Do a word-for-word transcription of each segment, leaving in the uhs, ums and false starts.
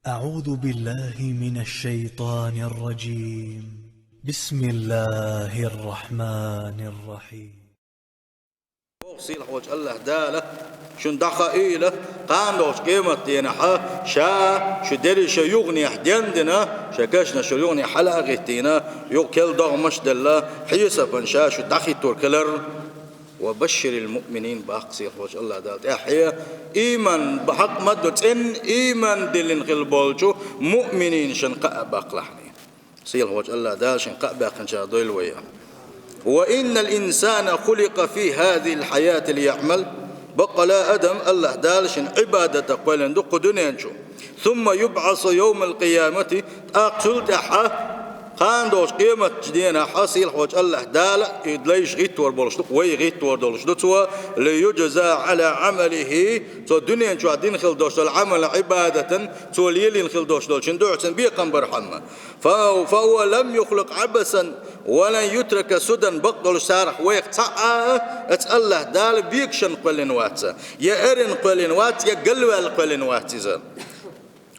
أعوذ بالله من الشيطان الرجيم. بسم الله الرحمن الرحيم. Боху сийлахьволчу АллахӀ Дала, шуна дӀахаийла, кхана долчу къематдийнахь ша шу дерриш юханехь дендина, шайн кешнаш юханехь хьала а гӀиттийна, юха керла догӀмаш а делла, хьесапана ша шу дӀахӀиттор хилар. «Ва башширил муъминин», боху сийлахьволчу АллахӀ Дала тӀаьхье, ийман, хьакъ ма ду, цӀена ийман диллина хилла болчу муъминийн шайн кхаъ а баккхалахь. Сийлахьволчу АллахӀ Дала шайн кхаъ баьккхинчарах дойла вай. «Ва иннал инсана хуликъа фи хазихил хьаяти лияъмал», баккъала адам АллахӀ Дала шайн Ӏибадатах кхоьллина ду кху дуьнен чу. «Сумма юбӀасу йовмал къиямати», тӀаккха цул тӀаьхьа кхана долчу къематчу денахь сийлахьволчу АллахӀ Дала и лайш гӀиттор болуш ду, вай гӀиттор долуш ду цо, «лиюджза Ӏала Ӏамалихи», цо дуьнен чохь дина хилла долуш долу Ӏамал-Ӏибадатан, цо лелийна хилла долуш долчун дуьхьа цуьнан бекхам бархьама. «Фа, фа хува лам юхлакъ Ӏабасан ва лан ютрака судан», бакъдолуш царах вайх цхьа а оцу АллахӀ Дала бегашна кхоьллина вац, я эрна кхоьллина вац, я галваьлла кхоьллина вац иза.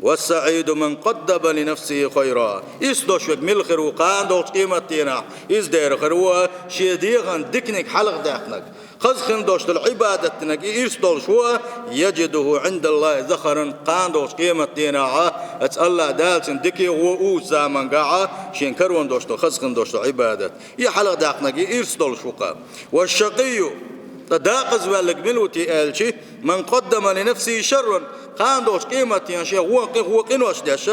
«Ва саӀиду ман къаддама ли нафсихи хайра». Ирс долуш верг мила хир ву кхана долчу къематдийнахь? Иза дера хир ву шен дегӀан диканиг хьалха даьккхинарг, хаза хин долуш долу Ӏибадат динарг, и ирс долуш ву, «яджидуху ӀиндаллахӀи захаран», кхана долчу къематдийнахь оцу АллахӀ Дала цуьнан дикий гӀо уьш замангахь шен карон долуш долу, хаза хин долуш долу Ӏибадат. И хьалха даьккхинарг, и ирс долуш ву-кха. «Ва шакъийю», ткъа дакъазваьлларг мила ву те аьлча, «ман къаддама ли нафсихи шарран», кхана долчу къематдийнахь шен гӀо къи-, гӀо къинош деш,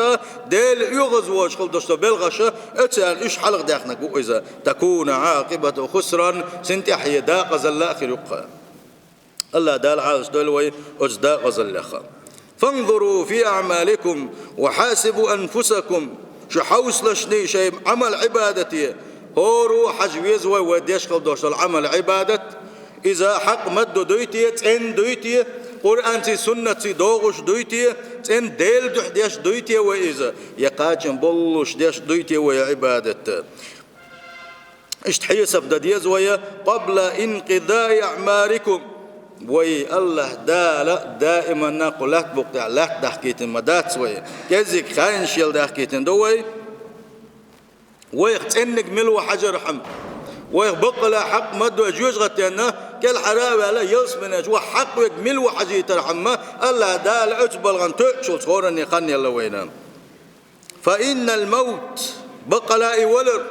Делан оьгӀазвоьдуш хила долуш долу белхаш, оцарна уьш хьалха даьккхинарг ву иза. «Такуну Ӏакъибатуху хусран», цуьнан тӀаьхье дакъазалла а хир ю-кха. АллахӀ Дала Ӏалаш дойла вай оцу дакъазаллех. «Фанзуру фи аӀмаликум ва хьасибу анфусакум». Шу хьовсалаш, шайн Ӏамал-Ӏибадате хӀора а хьажа веза вай, вай деш хила долуш долу Ӏамал-Ӏибадат. Иза хьакъ ма ду дуй те, цӀена дуй те, Къуръанций, суннатций догӀуш дуй те, цӀена Делан дуьхьа деш дуй те вай иза, я кхачам боллуш деш дуй те вай Ӏибадат. Иштта хьесап дан деза вай, «къабла инкъидаи аӀмарикум». Вай АллахӀ Дала даиманна кху лаьтта букъа тӀехь лаьтта дахкийтина ма дац вай. КӀеззиг хенаш елла дахкийтина ду вай. Вайх цӀенниг мила ву хьажархьама, вайх баккъала хьакъ ма ду, жоьжахатенна кӀелхьара а ваьлла, ялсаманечу вайх хьакъ верг мила ву хьажийтархьама, АллахӀ Дала оцу балхана тоьучулц хӀоранне хан елла вайна. «Фа иннал мавт», баккъала и валар,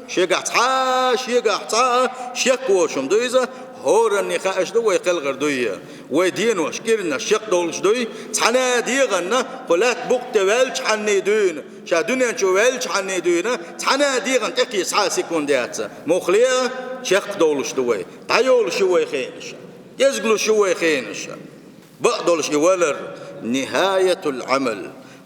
шегахь цхьа а, шегахь цхьа а шек воцуш ду иза, хӀоранне хууш ду вай кхелхар дуй, вай денош, кӀирнаш шек долуш дуй, цхьана а дегӀанна кху лаьтта букъа тӀе ваьллачхьанний дуьйна, ша дуьнен чу ваьллачхьанний дуьйна, цхьана а дегӀан тӀекхийса цхьа а секунда яц. Муххале а чекхдовлуш ду вай, дӀайолуш ю вай хенаш, кӀезиглуш ю вай хенаш. Бакъдолуш и валар, нихаятул Ӏамал,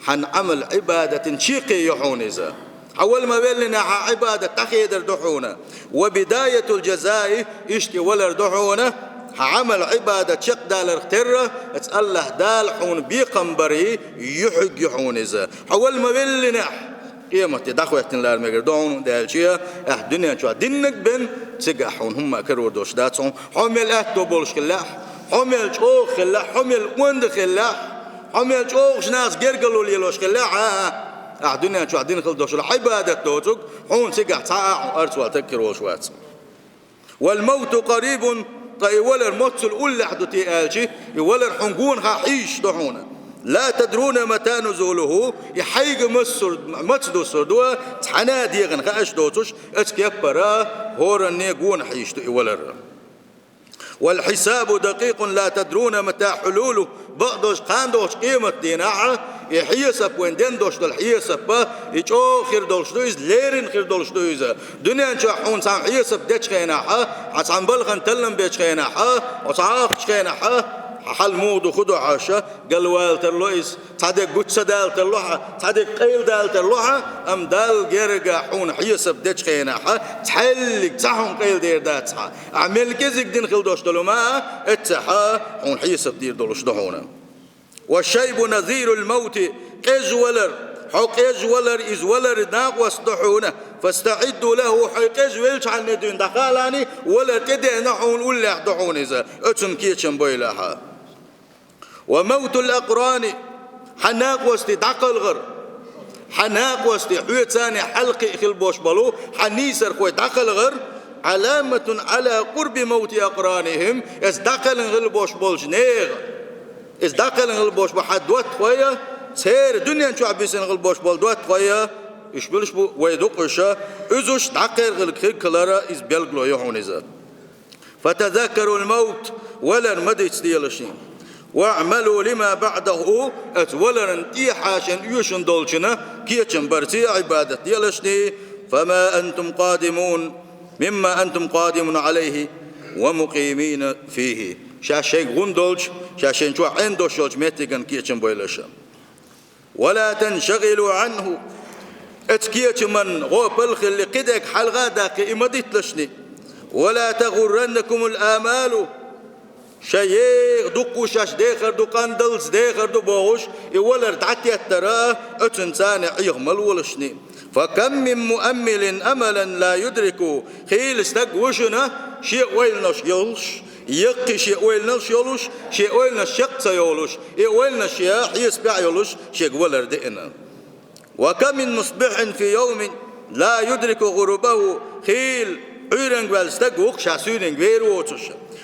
хьан Ӏамал-Ӏибадатан чаккхе ю хьуна иза. Хьан вала ма веллинехь, хьан Ӏибадат дӀахедар ду хьуна. Ва бидаятул жазаи, иштта и валар ду хьуна, хьан Ӏамал-Ӏибадат чекхдаларх терра, оцу АллахӀ Дала хьуна бекхам баран юьхьиг ю хьуна иза. Хьан вала ма веллинехь, къематде дӀахӀоьттина лара мегар ду хьуна, хӀунда аьлча ахь дуьнен чохь диннарг бен, цигахь хьуна хӀумма а карор долуш дац хьуна. Хьо мел аьтто болуш хиллехь, хьо мел чӀогӀа хиллехь, хьо мел онда хиллехь, хьо мел чӀогӀа нахаца гергарло лелош хиллехь а, ахь дуьнен чохь дина хила долуш долу Ӏибадат доцург хьуна цигахь цхьа а хьуна арц вала таг карор волуш вац. «Вал мавту къарибун», ткъа и валар моццул уллехь ду те аьлча, и валар хьуна гонах хьийзаш ду хьуна. «Ла тадруна мата нузулуху», и хьайга массур-, маца дуссур ду, цхьана а дегӀан хууш доцуш, оцу кеппара хӀоранне гонах хьийзаш ду и валар. «Вал хьисабу дакъикъун ла тадруна мата хьулулу». Бакъдолуш кхана долчу къематдийнахь, и хьесап вайн ден долуш долу хьесап, и чӀогӀа хир долуш ду иза, леррина хир долуш ду иза. Дуьнен чохь хьуна цхьана хьесап дечу хенахь, хьан цхьана балхана таллам бечу хенахь, хьо цхьа ахчу хенахь, хьан хьал муха ду, хӀун ду хьаша, галвала тарло иза, цхьа дерг гучу ца дала тарло хьан, цхьа дерг къайла дала тарло хьан, амма Далла герга хьуна хьесап дечу хенахь, цхьаьллиг цхьа хьуна къайла дер дац хьан. Ахь мел кӀезиг дина хила долуш долу ма, эццахь хьуна хьесап дийр долуш ду хьуна. «Ва шайбу назирул мавти», къежа валар, хьо къежа валар, иза валар накъост ду хьуна. «ФастаӀидду лаху», хьо къежа веллачхьанний дуьйна дӀахалани, валар тӀедеана хьуна уллехь ду хьуна иза, оцунна кечам бойла хьан. «Ва мавтул акърани», Хьан накъостий дӀакхалхар, хьан накъостий, хьоьца цхьана хьалкхиъ хила болуш болу хьан нийсархой дӀакхалхар, علامة على قرب موت أقرانهم, иза дӀакхалхина хила болуш болчу нехан, иза дӀакхалхина хила болуш болу хьан доттагӀий, церан дуьнен чохь бисина хила болуш болу доттагӀий, уьш муьлш бу, вай ду-кх уьш, уьш дӀакхалхина хилар, иза билгало ю хьуна иза. فتذكروا الموت, валар ма дицделаш шуна. واعملوا لما بعده, оцу валарна тӀехьа шайна оьшуш долчунна кечам барца Ӏибадат делаш шуна. فما أنتم قادمون مما أنتم قادمون عليه ومقيمين فيه. Шаьш шайга гӀур долчу, шаьш шайна чохь Ӏен долуш йолчу меттиган кечам бойла шу. ولا تنشغلوا عنه, оцу кечаман гӀопал хилла кхидерг хьалха а даьккхи, и ма дитлаш шуна. ولا تغرنكم الآمال, шайн еха дуккха шаьш дехар ду, къандалц дехар ду бохуш, и валар дӀатеттара а, оцунна цхьана Ӏеха ма лолаш шуна. فكم من مؤمل أملا لا يدركه, хийла стаг ву шуна, шен ойланаш йолуш, яккхий шен ойланаш йолуш, шен ойланаш чекх ца йолуш, и ойланаш шен хьесапехь йолуш, шега валар деана. وكم من مصبح في يوم لا يدرك غروبه, хийла Ӏуьйранга ваьлла стаг ву-кх, ша суьйренга вер воцуш.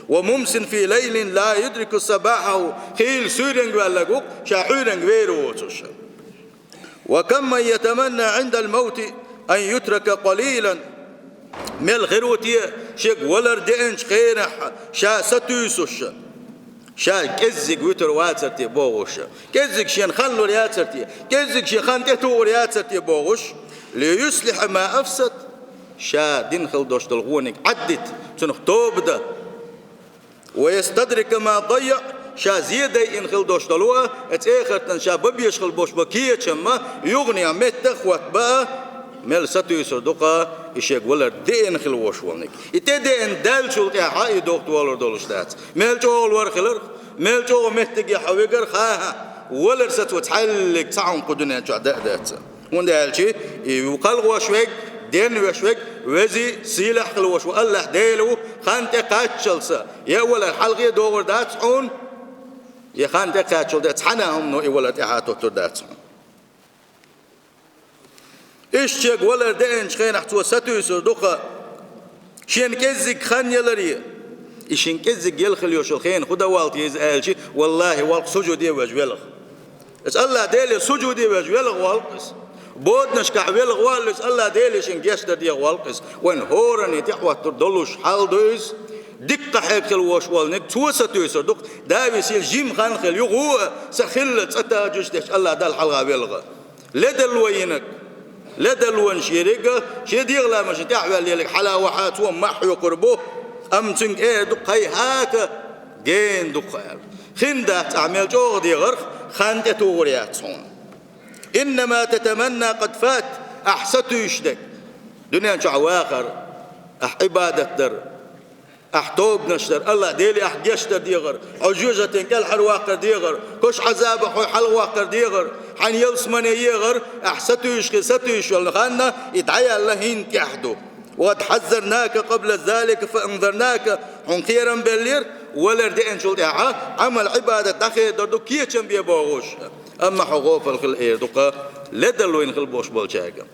وممس في ليل لا يدرك صباحه, хийла суьйренга ваьлларг ву-кх, ша Ӏуьйранга вер воцуш. وكم من يتمنى عند الموت أن يترك قليلا. Мел хир ву те шега валар деанчу хенахь ша сатуьйсуш, ша кӀеззиг вуьтур вацара те бохуш, кӀеззиг шена хан лур яцара те, кӀеззиг шен хан тӀетухур яцара те бохуш, ليصلح ما أفسد, ша дина хила долуш долу вониг Ӏаддита, цунах тоба дан. ويستدرك ما ضيع, ша зен дайина хила долуш долу, оцу эхартан ша бан безаш хила болуш болу кечам а юханехьа меттах а хӀоттабан, мел сатуьйсур ду-кх и шега валар деана хила волуш волниг. И тӀедеана даьллачул тӀаьхьа и дохко валур долуш дац. Мел чӀогӀа лор хиларх, мел чӀогӀа меттиге хьо вигар, ха-ха, валар сацо цхьаьллиг цхьа хӀума кху дуьнен чохь дан а дац. ХӀунда аьлча и кхалхош верг, денвеш верг, вези, сийлахь хила волуш ву АллахӀ Дела ву, хан тӀекхаччалца, я валар хьалхе а догӀур дац хьуна, я хан тӀекхаччалца цхьана а хӀумано и валар тӀаьхьа тоттур дац хьуна. Иштта шега валар деанчу хенахь цо сатуьйсур ду-кх, шена кӀеззиг хан яларе, и шен кӀеззиг яла хила йолуш йолу хенахь хӀун дан валлалц иза аьлча, валлахӀи, валлалц сужуде вежа велха. Иза АллахӀ Деле сужуде вежа велха валлалц иза. Боданашкахь велха валлалц иза, АллахӀ Деле шен гечдар деха валлалц иза. Вайн хӀоранна тӀехӀоттур долуш хьал ду иза. Дикка хьега хила волуш волниг цо сатуьйсур ду-кх. Давис, и жима хан хила юха а, сан хилла цӀа тажуш деш АллахӀ Далла хьалха велха. Ледарло йинарг, ледарлонаш ерриг а, шен дегӀан ламазна тӀехь ваьлла ерриг хьала вахьа цо мах хьоькхур бу, амма цуьнга эр ду-кх: «Хьайхьата, гена ду-кх», — аьлла. Хин дац ахь мел чӀогӀа дегӀарх, хан тӀетухур яц хьуна. «إنما تتمنى قد فات», ахь сатуьйсуш дерг, дуьнен чохь вахар, ахь Ӏибадат дар, ахь тобанаш дар, АллахӀ Деле ахь гечдар дегӀар, хьо жоьжахатин кӀелхьарваккхар дегӀар, кошан Ӏазабах хьо хьалхаваккхар дегӀар, хьайна ялсамане егӀар, ахь сатуьйсуш хи-, сатуьйсуш йолу хан и дӀаяьлла хӀинца тӀехь ду. «وقد حذرناك قبل ذلك فأنذرناك», хьуна кхерам беллера, валар деанчул тӀаьхьа Ӏамал-Ӏибадат дӀахедар ду, кечам бе бохуш. Амма хьо гӀопал хила эр ду-кх ледарло йина хила болуш болчаьрга.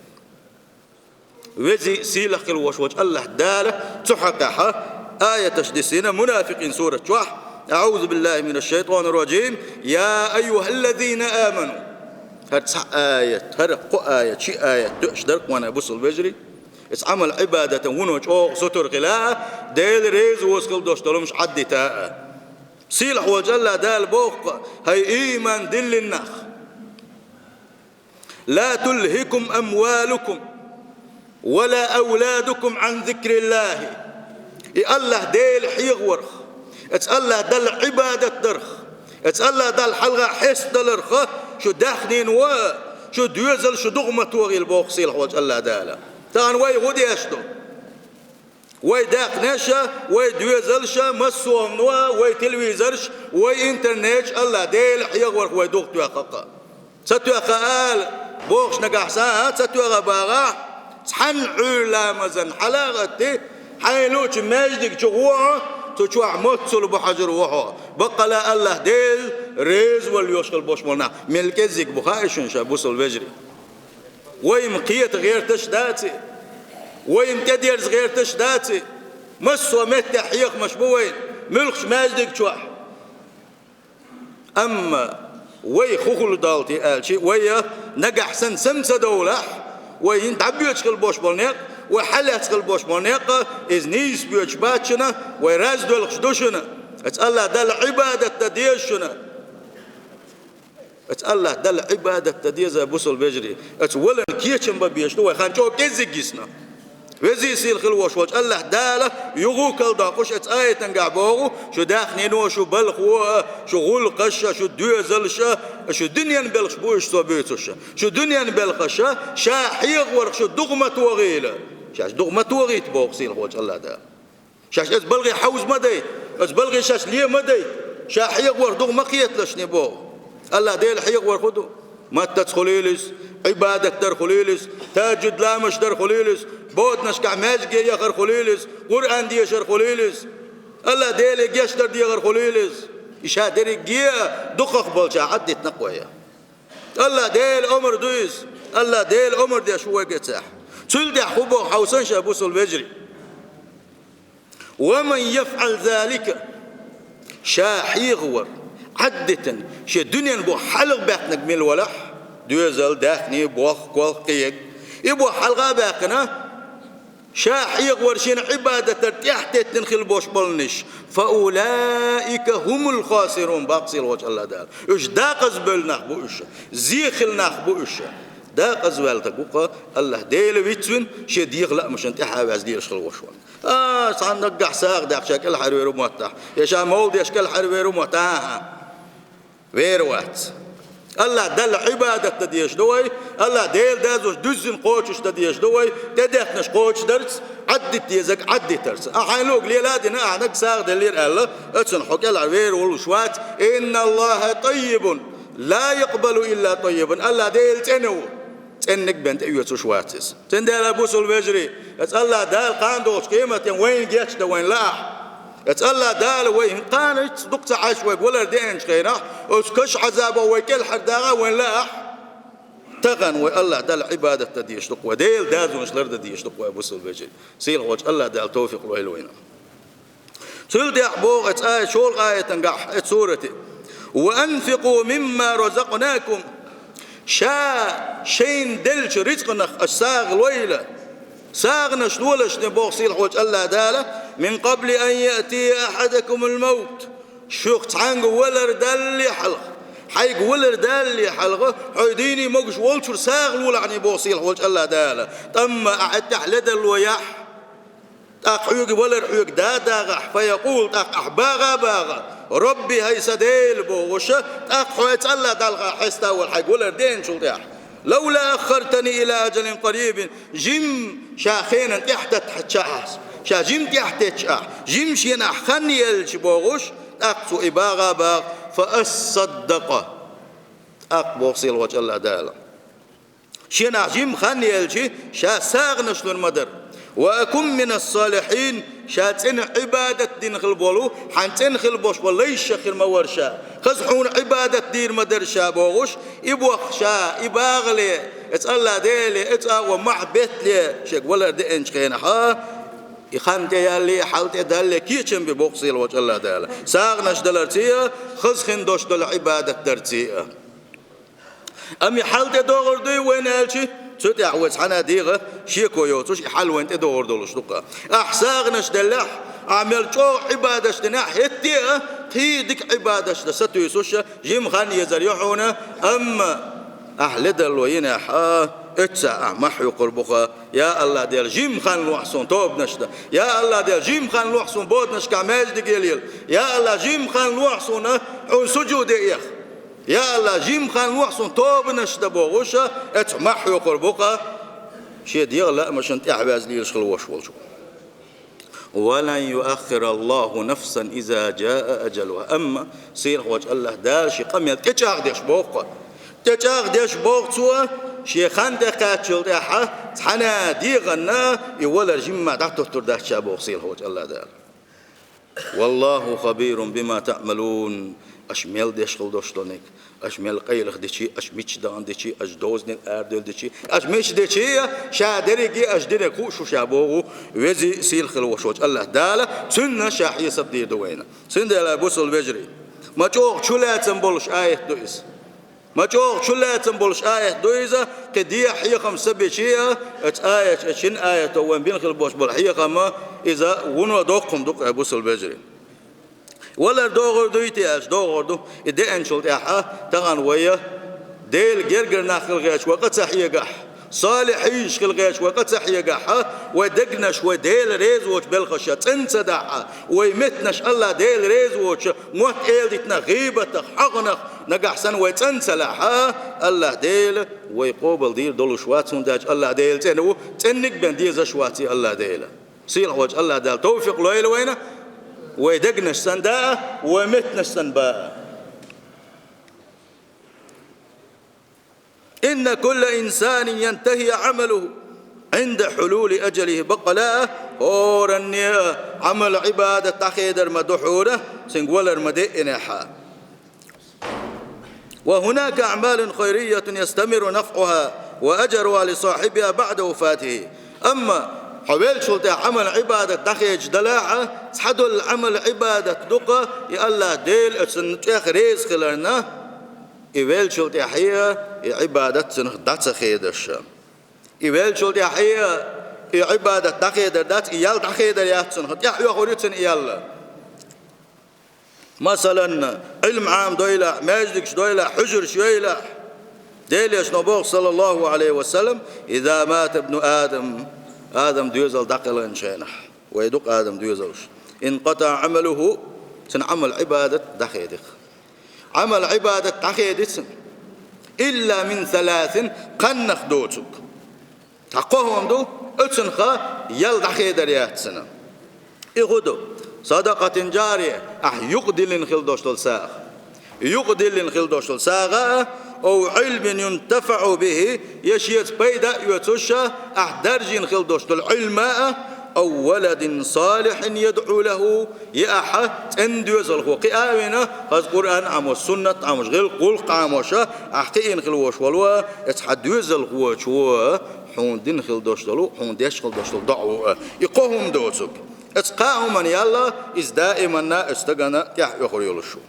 Вези, сийлахь хила волуш волчу АллахӀ Дала цу хьокъехь аяташ дисина Мунафикъин сурат чохь: «أعوذ بالله من الشيطان الرجيم. يا أيها الذين آمنوا». ХӀара цхьа аят, хӀара кхо аят, ши аят тоьаш дара-кх, вайн бусалба вежарий. Иза Ӏамал-Ӏибадатан вуно чӀогӀа сутара хила а, Дела реза воцу хила долуш долу хӀумнаш Ӏаддита а. Сийлахь волчу АллахӀ Дала боху-кх: «ХӀай ийман диллина нах! لا تلهكم أموالكم ولا أولادكم عن ذكر الله». И АллахӀ Дела хьехаварх, оцу АллахӀ Далла Ӏибадат дарх, оцу АллахӀ Далла хьалха хьестадаларх шу даьхнина ван а, шу доьзал, шу духу ма тохийла, боху сийлахь волчу АллахӀ Дала. Тахана вай хӀун деш ду? Вай даьхнеш а, вай доьзалш а, массо а хӀумано а, вай телевизорш, вай интернетш АллахӀ Дела хьехаварх вай духу тоьхна-кх. Ца тоьхна ала бохуш нагахь санна, ца тоьхна бахахь, цхьана Ӏуьйра ламазан хьала а гӀатти, хьайна луучу маьждиг чу гӀо а, цу чохь моццул бу хьажар ву хьо. Баккъала АллахӀ Дела резавала йолуш хила болуш болу нах мел кӀеззиг бу хаьий шуна, ша бусул вежарий? Вай-м кхета гӀерташ а даций, вай-м тӀедерза гӀерташ а даций, массо а меттехь хьехамаш бу вайн муьлххачу маьждиг чохь. Амма вай хӀун хуьлу далти аьлчи, вай нагахь санна сам ца довлахь, вай хӀинца дӀабоьдуш хила болуш болу некъ, вай хьалаьцна хила болуш болу некъ, иза нийса боьдуш бац шуна, вай раздоьлхуш ду шуна. Аса АллахӀ Далла Ӏибадат дан деза шуна. Аса АллахӀ Далла Ӏибадат дан деза, бусул вежарий. Аса валан кечам бан безаш ду вай, хан чӀогӀа кӀеззиг йисна. Везий сийлахь хила волуш волчу АллахӀ Дала юха а кхалдоккхуш, аса аятангахь боху, шу даьхнино, шу балхо а, шу гӀуллакхаш а, шу доьзалш а, шу дуьненан белхаш бу уьш со буьйцуш. Шу дуьненан белхаш а, ша хьехаварх шу дукха ма тогӀийла. Шаьш дукха ма тогӀийта боху сийлахь волчу АллахӀ Дала. Шаьш аса балхе хьовза ма дайта, аса балхе шаьш ле ма дайта, ша хьехаварх дукха ма кхеталаш шуна боху. АллахӀ Дела хьехавар хӀун ду? Маттаца хуьлийла иза, Ӏибадат дар хуьлийла иза, тахӀажжуд ламазаш дар хуьлийла иза, боданашкахь маьждиге яхар хуьлийла иза, Къуръан дешар хуьлийла иза, АллахӀ Деле гечдар дехар хуьлийла иза. И ша дерриге а дукхах болчохь Ӏаддитина къа вай. АллахӀ Делан омра ду иза. АллахӀ Делан омра деш ву вай гецахь. Цул тӀаьхьа хӀун боху хьовса, ша бусул вежарий? «Ва ман яфӀал залика», ша хьехавар Ӏаддитина, шен дуьненан бух хьалха баьккхинарг мила валахь, доьзал, даьхни, болх, колх, кхин, и бух хьалха а баьккхина, ша хьехавар шена Ӏибадат дар тӀаьхьатеттина хила болуш болниш, «фа улаика хӀумул хасирун», боху сийлахь волчу АллахӀ Дала. Уьш декъаза бевлла нах бу уьш, зе хилла нах бу уьш. Декъаза ваьлла стаг ву-кх, АллахӀ Дела вицвина, шен дегӀан лаамашна тӀаьхьа ваьзна лелаш хила волуш волу. А, цхьана наггахь сагӀа даьккхича кӀелхьарвер ву моттахь, я ша мовла деш кӀелхьарвер ву моттахь, ахьа, вер вац. АллахӀ Далла Ӏибадат дан дезаш ду вай, АллахӀ Дела дозуш дуьззина кхочуш дан дезаш ду вай, тӀедеттинарш кхочушдарца, Ӏаддита дезарг Ӏаддитарца. Ахьа хьайн луъург лела а дина, ахьа наггахь сагӀа деллера аьлла, оцунна хьо кӀелхьарвер волуш вац. «Инна Аллаха таййибун, ла якъбалу илла таййибан». АллахӀ Дела цӀена ву, цӀенниг бен тӀеоьцуш вац иза. Цундела, бусул вежарий, аса АллахӀ Дала кхана долчу къематдийнахь вайна гечдан вайна лаахь. Аса АллахӀ Дала вай хӀинца кхана дукха ца Ӏаш вайга валар деанчу хенахь, оцу каш Ӏазабо вай кӀелхьардахь а вайна лаахь. Тахана вай АллахӀ Далла Ӏибадат дан дезаш ду-кх вай, Делан дозанаш лардан дезаш ду-кх вай, бусул вежарий. Сийлахь волчу АллахӀ Дала товфикъ лойла вайна. Цул тӀаьхьа боху аса ай шолгӀа аятангахь, аса сурате: «Ва анфикъу мимма разакънакум». Ша шайна деллачу рицкъанах аша сагӀа лойла. СагӀанаш лолаш шуна, боху сийлахь волчу АллахӀ Дала: «Мин къабли ан яътия ахьадакумул мавт». Шух цхьаьнга валар далале хьалха, хьайга валар далале хьалха, хьо дийне могуш волчуьра сагӀа лолахь шуна, боху сийлахь волчу АллахӀ Дала. ТӀамма ахьа тӀехь ледарло яхь, тӀаккха хьоьга валар хьоьга да а дагӀахь, фа якъул, тӀаккха ахь багӀа а багӀа: «Рабби, хӀай сан Дела», бохуш, тӀаккха хьо аса АллахӀ Далла хьеставала хьайга валар деанчул тӀаьхьа: «Лавла аххартани ила ажалин къарибин», жима ша хенан тӀехь таттахьча ахь, ша жима тӀехь теттача ахь, жима шена ахь хан елча бохуш, тӀаккха цо и багӀа а багӀа: «Фа ассаддакъа». ТӀаккха боху сийлахь волчу АллахӀ Дала. Шена ахь жима хан елча, ша сагӀанаш лур ма дара. «Ва акун минас салихьин», ша цӀена Ӏибадат дина хила болу, хьан цӀена хила болуш болу лайшах хир ма вара ша. Хаза хьуна Ӏибадат дийр ма дара ша бохуш, и боху ша, и багӀале, аса АллахӀ Деле, аса агӀо махьа беттале, шега валар деанчу хенахьа, и хан тӀеялле, хьал тӀедалле кечам бе, боху сийлахь волчу АллахӀ Дала. СагӀанаш даларций а, хаза хин долуш долу Ӏибадат дарций а. Амма и хьал тӀедогӀур дуй вайна аьлча, цу тӀехь вай цхьана а дегӀан шеко йоцуш, и хьал вайна тӀедогӀур долуш ду-кх. Ахь сагӀанаш деллехь, ахь мел чӀогӀа Ӏибадаташ динехь, хӀетте а кхин дика Ӏибадаташ дан сатуьйсуш, жима хан езар ю хьуна, амма ахь ледарло йинехь а, оццахь ахь мохь хьоькхур бу-кх: «Я АллахӀ Дела, жима хан лохь суна тобанаш дан. Я АллахӀ Дела, жима хан лохь суна боданашкахь маьждиге лела. Я АллахӀ, жима хан лохь суна хьуна сужуде эха. Я АллахӀ, жима хан лохь суна тобанаш дан», бохуш, оццахь мохь хьоькхур бу-кх шен дегӀан лаамашна тӀаьхьаваьзна лелаш хила волуш волчо. «Ва лан юаххираллаху нафсан иза жаа ажалуха». Амма сийлахь волчу АллахӀ Дала шен къамел тӀечӀагӀдеш боху-кх. ТӀечӀагӀдеш боху Цо, шен хан тӀекхаьччул тӀаьхьа цхьана а дегӀанна и валар жимма дӀатоттур дац ша, боху сийлахь волчу АллахӀ Дала. والله خبير بما تعملون. Аша мел деш хила дош долниг, аша мел къайлаха дичи, аша мича дахана дичи, аша дозаниг арадовла дичи, аша мича дичи, ша дерриге аша динарг хууш ву ша боху веза сийлахь хила волуш волчу АллахӀ Дала, цуьнан ша хьесап дийр ду вайна. Цундела, бусалба вежарий, ма чӀогӀа чулацам болуш аят ду иза. Ма чӀогӀа чулацам болуш аят ду иза, кхин дехьа хьехам ца бичи а, оцу аяташ, оцу шина аято вайн бина хила болуш болу хьехам, иза вуно доккхун ду-кх, бусалба вежарий. Валар догӀур дуй те аьлча, догӀур ду. И деанчул тӀаьхьа тахана вай Делан гергара нах хила гӀерташ вай къа ца хьегахь, салихьинаш хила гӀерташ вай къа ца хьегахь, вай дегнаш вай Дела реза воцу белхаша цӀена ца дахь, вай меттанаш АллахӀ Дела реза воцу мотт эладитанах, гӀийбатах, хьагӀанах, нагахь санна вай цӀена ца лахь, АллахӀ Дела вай къобал дийр долуш вац, хӀунда аьлча АллахӀ Дела цӀена ву, цӀенниг бен дезаш вац и АллахӀ Дела. Сийлахь волчу АллахӀ Дала тавфикъ лойла вайна, вай дегнаш санна даа, вай меттанаш санна баа. إن كل إنسان ينتهي عمله عند حلول أجله. Баккъала а, хӀоранна а Ӏамал-Ӏибадат дӀахедар ма ду хьуна, цуьнга валар ма деъинехь а. وهناك أعمال خيرية يستمر نفعها وأجرها لصاحبها بعد وفاته. Амма хьо веллачул тӀаьхьа Ӏамал-Ӏибадат дӀахедаш далахь а, цхьадолу Ӏамал-Ӏибадат ду-кх, и АллахӀ Дела оцунна чӀогӀа реза хиларна, и веллачул тӀаьхьа и Ӏибадат цунах дӀа ца хедаш. И веллачул тӀаьхьа и Ӏибадат дӀахедар дац, и ял дӀахедар яц цунах, тӀаьхьа оьхур ю цуьнан и ял. Масалан, Ӏилма Ӏамадойла, маьждигаш дойла, хьуьжарш йойла. Делан Элчано боху, саллаллаху Ӏалайхи ва саллам: إذا مات ابن آدم, Адам доьзал дӀакхелхинчу хенахь, вай ду-кх Адам доьзалш, انقطع عمله, цуьнан Ӏамал-Ӏибадат дӀахеди-кх. Ӏамал-Ӏибадат дӀахеди цуьнан. إلا من ثلاث, кхааннах доцург. Цхьа кхо хӀума ду, оцунах ял дӀахедар яц цуьнан. И хӀун ду? صدقة جارية, ахь юкъадиллина хила долуш долу сагӀа. Юкъадиллина хила долуш долу сагӀа а, أو علم ينتفع به, я шеца пайда а оьцуш, ахь даржийна хила долуш долу Ӏилма а, أو ولد صالح يدعو له, я ахьа цӀена доьзалхо кхиа а вина, хаза Къуръан Ӏамош, суннат Ӏамош, гӀиллакх-гӀуллакх Ӏамош, ахь кхиийна хила волуш волу, оцу хьан доьзалхочо хьуна дина хила долуш долу, хьуна деш хила долуш долу доӀа ву а. И кхо хӀума доцург. Оцу кхаа хӀуманна ял, иза даиманна оцу стагана тӀаьхьа оьхур йолуш ву.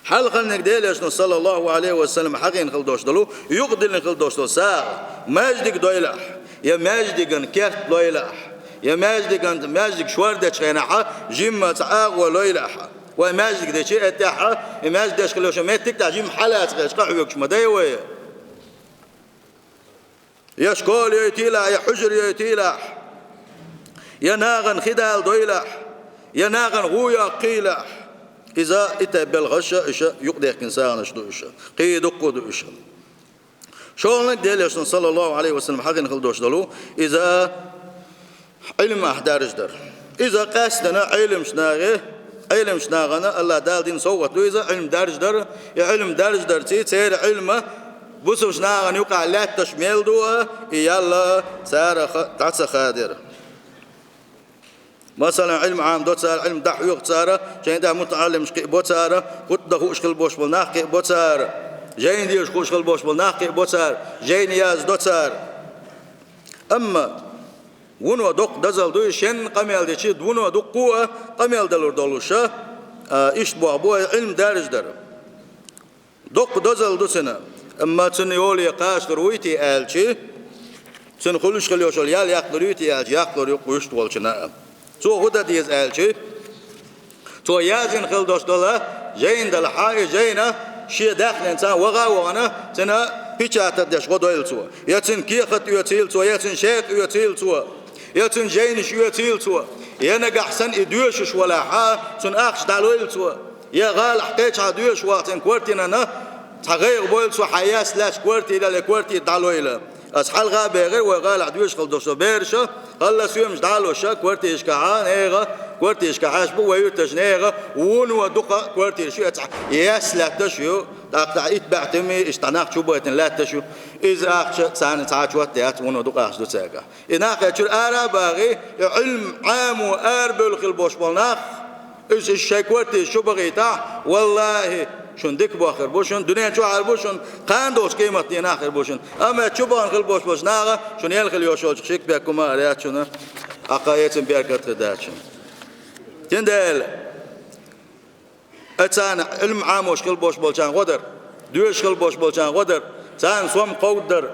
Хьалхарниг Делан Элчано, саллаллаху Ӏалайхи ва саллам, хьахийна хила долуш долу, юкъадиллина хила долуш долу сагӀа, маьждиг дойла ахь, я маьждиган керт лойла ахь, я маьждиган, маьждиг шордечу хенахь жимма цхьа агӀо лойла ахь. Вай маьждиг дечи а тӀаьхьа, и маьждиг деш хила йолуш меттиг тӀехь жимма хьалаца хилча къахьоьгуш ма дай вай. Я школа йойтийла, я хьуьжар йойтийла, я нахана хи дала дойла, я нахана гӀу йоккхийла. Иза и тайпа белхаш а, иша юкъадаьккхина сагӀанаш ду иша, кхин дуккха а ду иша. ШолгӀаниг Делан Элчано, саллаллаху Ӏалайхи ва саллам, хьахийна хила долуш долу, иза Ӏилма ахь даржадар. Иза къаьстина Ӏеламчу нахе, Ӏеламчу нахана АллахӀ Дала дина совгӀат ду иза, Ӏилма даржадар, и Ӏилма даржадарций, церан Ӏилма бусалба нахана юкъахь лаьтташ мел ду а, и ял царах дӀа ца хадира. Масалан, Ӏилма Ӏамадо цара, Ӏилма дӀахьоьху цара, шайн тӀехь мутаӀаллимаш кхиабо цара, хӀуттадан хууш хила болуш болу нах кхиабо цара, жайна дезаш хууш хила болуш болу нах кхиабо цара, жайна яздо цара. Амма вуно доккха дозалла ду и, шен къамел дечи, вуно дуккха а къамел далур долуш а, иштта боху бу и Ӏилма даржадар. Доккха дозалла ду цуьнан, амма цуьнан йоле кхачалур вуй те аьлчи, цуьнан хуьлуш хила йолуш йолу ял яккхалур юй те аьлчи, яккхалур ю уьш волчунна а. Цо хӀун дан деза аьлчи, цо яздина хила долуш долу жайна далахь, и жайна шен даьхнинца ваха а вахана, цуьнан печатать деш гӀо дойла цо, я цуьнан кехат оьцийла цо, я цуьнан шайх оьцийла цо, я цуьнан жайнаш оьцийла цо, я нагахь санна и доьшуш валахь, цунна ахча дӀалойла цо. Я гӀалахь кхечахьа доьшуш вахцина квартирана, цхьа гӀайгӀа бойла цо, хьан яс лаьтташ квартира ял, я квартира дӀалойла. Аса хьалха а бехира, вай гӀалахь доьшуш хила долуш бераша, халла соьмаш дӀалоша, квартирашкахьа нехан, квартирашка хьаьш бу вай юьрташ нехан, вуно дукха квартираш ю, я цхьа яс лаьтташ ю. ТӀаккха итт бӀаьхтами, иштта нах чу байтина лаьтташ ю. Иза ахча царна цхьа чот яц, вуно дукха ахча ду цаьрга. И нах кхечуьра ара а багӀий, и Ӏилма Ӏамо арабевлла хила болуш болу нах, иза, иза шайн квартираш чу бахийтахь, валлахӀи, шун дика бохур бу шун, дуьнен чохь а бу шун, кхана долчу къематдийнахь а хир бу шун. Амма чу бахана хила болуш болчу наха шуна ял хила йолуш йолчух шик беккхума а яц шуна, акха эцна беркат хир дац шуна. Цундела, Ай царна Ӏилма Ӏамош хила болуш болчарна гӀо дар, доьшуш хила болуш болчарна гӀо дар, царна сом кховдадар,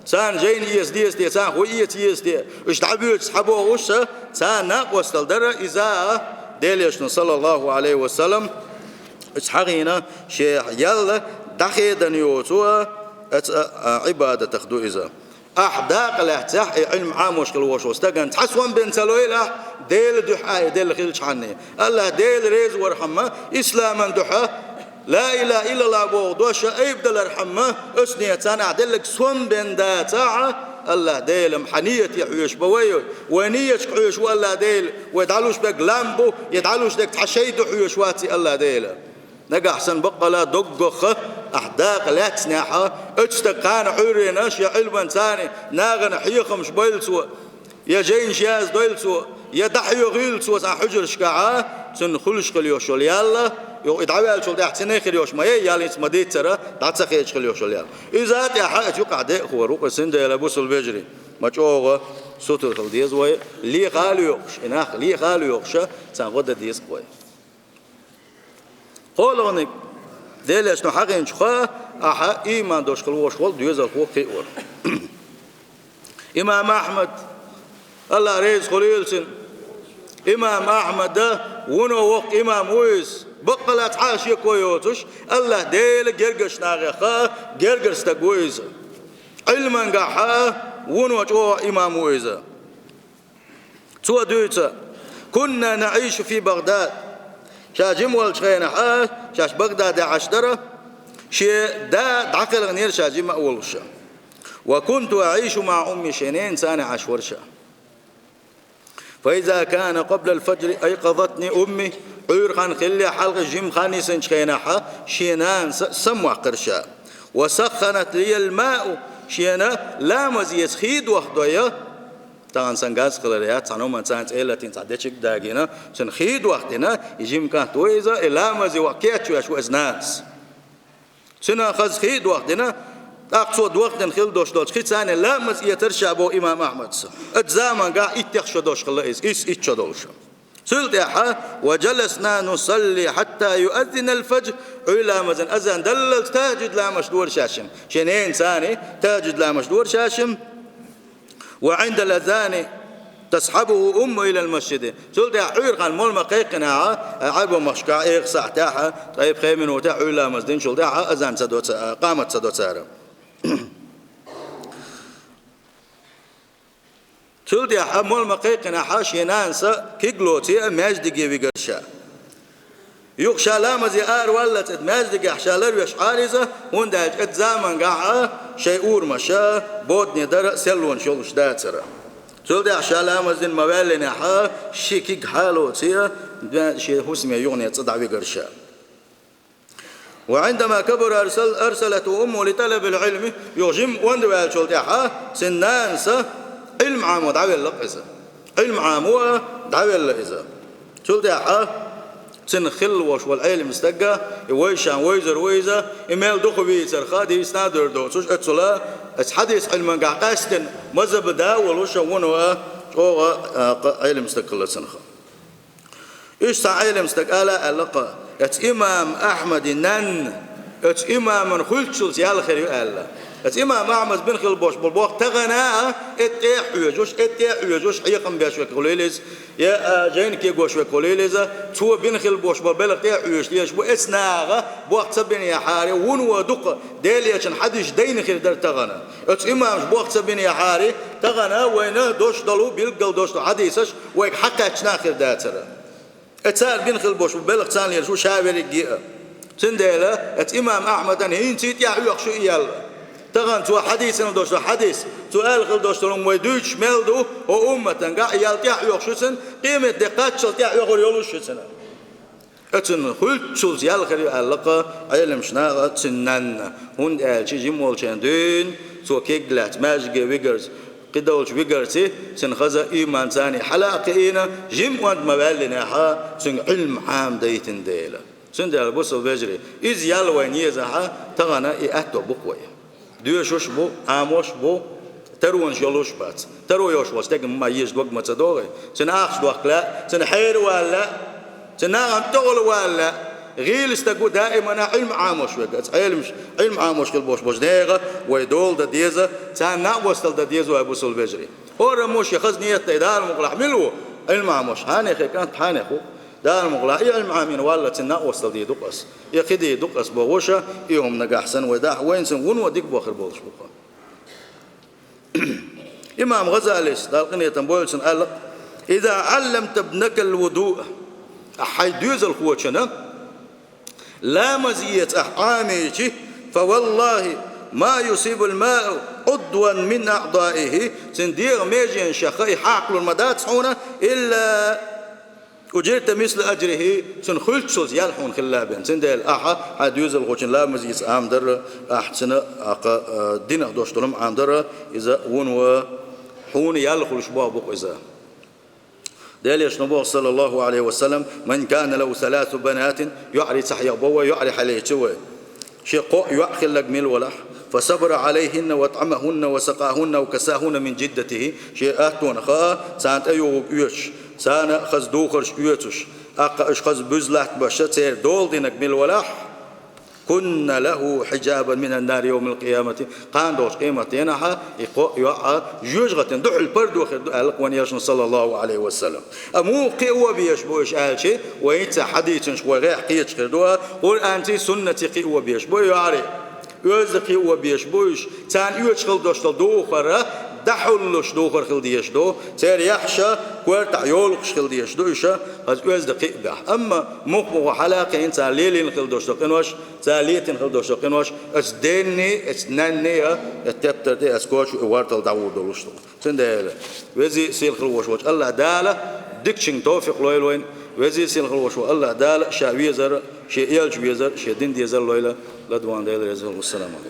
царна жайна эца деза те, царна хӀун эца еза те, уьш дӀабоьдуш схьабохуш а, царна накъосталла дар, иза а Делан Элчано, саллаллахӀу Ӏалайхи ва саллам, иза хьахийна шен ял дӀахедан йоцу а, а, а, Ӏибадатах ду иза. Ахь дакъа лаьцнехь, и Ӏилма Ӏамош хила волуш волу стагана цхьа сом бен ца лойла ахь, Делан дуьхьа и делла хилчхьанний. АллахӀ Дела реза вархьама, исламан дуьхьа, ла илаха иллаллахӀ боху дош айбадалархьама, оцу ниятца ахь делларг сом бен дацахь, АллахӀ Дела-м хьан ниете хьоьжуш бу вай, вай ниеташка хьоьжуш ву АллахӀ Дела, вай дӀалуш берг лам бу, я дӀалуш дерг цхьа шай ду хьоьжуш вац и АллахӀ Дела. Нагахь санна баккъала доггах ахь дакъа лаьцнехь, оцу стага кхана Ӏуьйренаш я Ӏилманца нахана хьехамаш бойла цо, я жайнаш яздойла цо, я дӀахьоьгӀийла цо цхьана хьуьжаршкахь, цунна хуьлуш хила йолуш йолу ял, юха и дӀаваьллачул тӀаьхьа цуьнан хир йолуш ма яй, ял хӀинца ма-дийццара, дӀа ца хедаш хила йолуш йолу ял. Иза а тӀаьхьа оцу юкъахь деа хӀора ву-кх, цундела, бусалба вежарий, ма чӀогӀа сутара хила деза вай, леха а лоькхуш, и нах леха а лоькхуш, царна гӀо дан деза-кх вай. КхоалгӀаниг, Делан Элчано хьахийначух ахьа ийман долуш хила волуш волу доьзалхо кхиор. Имам Ахьмад, АллахӀ реза хуьлийла цунна, имам Ахьмада вуно воккха имам ву иза, баккъала цхьа а шеко йоцуш, АллахӀ Делан гергарчу нахех гергара стаг ву иза. Ӏилмангахь вуно чӀогӀа имам ву иза. Цо дуьйцу: «Кунна наӀишу фи Багдад». Ша жима волчу хенахь, шаьш Багдадехь Ӏаш дара, шен да дӀакхелхинера ша жима а волуш. «Ва кунту аӀишу маӀа умми», шен ненаца цхьаьна Ӏаш вара ша. «Фа иза кана къаблал фаджри айкъазатни умми», Ӏуьйра хан хиллехь, хьалха жима хан йисинчу хенахь, шен нанас сам ваккхара ша. «Ва сахханат лиял маъу», шена ламаз эца хи дохадой, Тахана сан газ хилар яц, цхьана хӀуманца цӀе латийна, цхьа дечиг а дагийна, цуьнан хи а дохдина, и жима кӀант ву иза, и ламазе ваха кечвеш ву иза нанас. Цуьнан хаза хи а дохдина, тӀаккха цо дохдина хила долуш долчу хица ламаз эцара ша, боху имам Ахьмада. Оцу заманчохь иттех шо долуш хилла иза, исс итт шо долуш. Цул тӀаьхьа: «Ва джаласна нусалли хьатта юаззинал фаджр», Ӏуьйра ламазан азан даллалц тахӀажжуд ламазаш дора ша шимма. Шен ненаца цхьаьна тахӀажжуд ламазаш дора ша шимма. «Ва Ӏиндал азани тасхьабуху умму илал масджиди». Цул тӀаьхьа Ӏуьйра хан молла ма-кхайкхинехь, Ӏарбойн махкахь эха сахьтехь, ткъе пхи минотехь Ӏуьйра ламаз динчул тӀаьхьа азан ца до ца-, къамат ца до цара. Цул тӀаьхьа молла ма-кхайкхинехь шен нанас киглоций а маьждиге вигара ша. Юха ша ламазе ара валлалц оцу маьждигехь ша ларвеш Ӏара иза, хӀунда аьлча оцу заманчохь шайн урамаш бодане дара, селлонаш йолуш дацара. Цул тӀаьхьа ша ламаз дина ма-ваьллинехь, ши киг хьалоций а, шен хӀусаме юхане цӀа дӀавигара ша. «Ва Ӏиндама кабура арсал-, арсалатху уммуху ли талабил Ӏилми», юха жима онда ваьллачул тӀаьхьа, цуьнан нанас Ӏилма Ӏамо дӀавелла-кх иза. Ӏилма Ӏамо дӀавелла иза. Цул тӀаьхьа цуьнан хилла волуш волу Ӏелам стаг, и вайшан вайзар ву иза, и мел дукха вийцарх дийцина а дер доцуш, оццула, оцу хьадис Ӏилмангахь къаьстина мазхӀаба да а волуш, вуно чӀогӀа, а, кха-, Ӏелам стаг хилла цунах. Иштта цхьа Ӏелам стаг ала а аьлла-кх, оцу имам Ахьмадан нанна оцу имаман хуьлуччалц ял хир ю аьлла. Оцу имам Ахьмада бина хила болуш болу боху тахана а, эта тӀе а хьоьжуш, эта тӀе а хьоьжуш, хьехам беш верг хуьлийла иза, я, а, жайна кегош верг хуьлийла иза, цо бина хила болуш болу белхан тӀе а хьоьжуш дезаш бу, эца наха боху ца бинехьара, вуно дукха Делан Элчанан хьадисаш дайна хир дара тахана. Оцу имамаша боху ца бинехьара, тахана вайна дош долу, билггал дош долу хьадисаш вайга хьакхаьчна а хир дацара. Э, цара бина хила болуш бу, белхан царна лелаш ву ша верриге а. Цундела оцу имам Ахьмадан хӀинца а тӀаьхьа оьхуш ю и ял. Тахана цо хьадийцина долуш долу хьадис, цо аьлла хила долуш долу хӀума вай дуьйцуш мел ду, хӀокху умматангахь и ял тӀаьхьа оьхуш ю цуьнан, къематде кхаччалц тӀаьхьа оьхур йолуш ю цуьнан. Ткъа цуьнан хуьлуччалц ял хир ю аьлла-кх Ӏеламнаха цуьнан нанна, хӀунда аьлча жима волчу хенахь дуьйна цо кеглаьцна маьждиге вигарца, кхидолчу вигарца цуьнан хаза ийман царна хьала а кхиийна, жима онда ма-ваьллинехь, цуьнга Ӏилма Ӏамадайтина дела. Цундела, бусалба вежарий, иза ял вайна езахь, тахана и аьтто бу-кх вай. Доьшуш а бу, Ӏамош а бу, таронаш йолуш а бац. Таро йолуш волчу стеган ма еза дог ма ца догӀий. Цуьнан ахча дохка лаьа, цуьнан хьеравала лаьа, цуьнан нахана тӀехула вала лаьа. ГӀийла стаг ву даимана Ӏилма Ӏамош верг. Аса Ӏеламаш, Ӏилма Ӏамош хила болуш болчу нехан вай дола дан деза, царна накъосталла дан деза вай, бусалба вежарий. Ораммо шен хаза нийят дай, Дала мукъалахь, мила ву Ӏилма Ӏамош? Хьенехан кӀант, хьенех ву. Дала мукъалахь, и Ӏилма Ӏамийна валла, цуьнан накъосталла дийр ду-кх ас. И кхин дийр ду-кх ас бохуш, и хӀума нагахь санна вай дахь, вайна цуьнан вуно дика бохур болуш бу-кх. Имам ГӀазалис, Дала къинхетам бойла цунна, аьлла: «Иза Ӏалламта ибнакал вудуъа», ахь хьайн доьзалхочунна ламаз эца ахь Ӏамийча, «фа валлахӀи ма юсибул мау Ӏудван мин аӀдаихӀи», цуьнан дегӀан меженашах и хьакхалур ма дац хьуна, илла «Уджирта мисла аджрихӀи», цунна хуьлуччалц ял хьуна хилла бен. Цундела ахьа хьайн доьзалхочун ламазица Ӏамадарра, ахьа цуьнан, ахьа, а, динах дош долу Ӏамадарра, иза вуно хьуна ял хуьлуш боху бу-кх иза. Делан Элчано боху, саллаллаху Ӏалайхи ва саллам: «Ман кана лаху саласу банатин», йоӀарий ца хьехабо вай, йоӀарий хьалаайча вай. Шен кхоъ йоӀ хилларг мила валахь, «фа сабара Ӏалайхинна ва атӀамахӀунна ва сакъахӀунна ва касахӀунна мин жиддатихӀи», шен аттонах а, царна тӀеюхург оьцуш, царна хаза духарш оьцуш, тӀаккха уьш хаза буьзза латтабеш а, церан дола динарг мила валахь, «кунна лахӀу хьиджабан минан нари явмал къиямати», кхана долчу къематдийнахь и кхоъ йоӀ а жоьжахатин дуьхьал пардо хир ду аьлла-кх вайн Элчано, саллаллаху Ӏалайхи ва саллам. Амма муха кхио а безаш бу уьш аьлча, вайн цхьа хьадийцинчух вай гӀехь кхеташ хир ду, Къуръанций, суннатций кхио а безаш бу и йоӀарий. Оьзда кхио а безаш бу уьш, царна оьцуш хила долуш долу духар а дӀахьуллуш духар хила дезаш ду, церан яххьаш а коьртахь йолуш хила дезаш ду уьш, хаза оьзда кхиа бехь. Амма муха-муха хьала а кхиийна, цара лелийна хила долуш долу къинош, цара летийна хила долуш долу къинош, оцу денний, оцу нанний а, оцу тептар тӀе, оцу коча а вартал дӀагӀур долуш ду. Цундела, везий, сийлахь хила волуш волчу АллахӀ Дала дикачуьнга тавфикъ лойла вайна, везий, сийлахь хила волуш волу АллахӀ Дала ша везар, шен элча везар, шен дин дезар лойла, ладуван Дела реза хуьлда. Вассаламу Ӏалайкум.